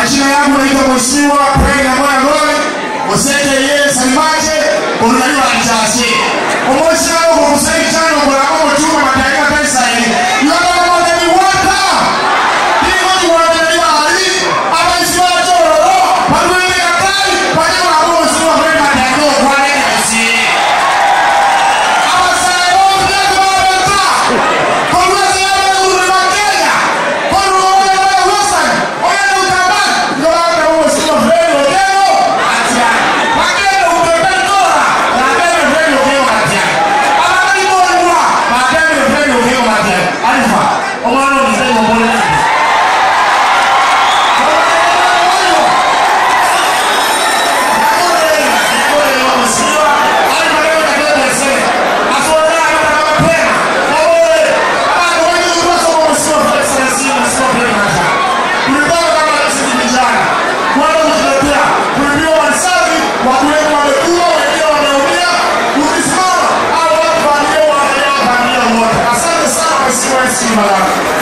Majina yangu naitwa Mheshimiwa Prena Mwana Gole, Osete ye Salimaje, Onaliwa Anchase. Omosha kwa kusai chano kwa hapo chuma mataifa pesa hii. Yona kama ni wata. Ni watu wanadaiwa hali, ama isiwa choro, pamoja na kai, pamoja na hapo Mheshimiwa Prena Mwana kwa nini si? Ama sasa ndio kwa wata. Kwa sababu ya Kenya. Kwa Asante sana Mheshimiwa.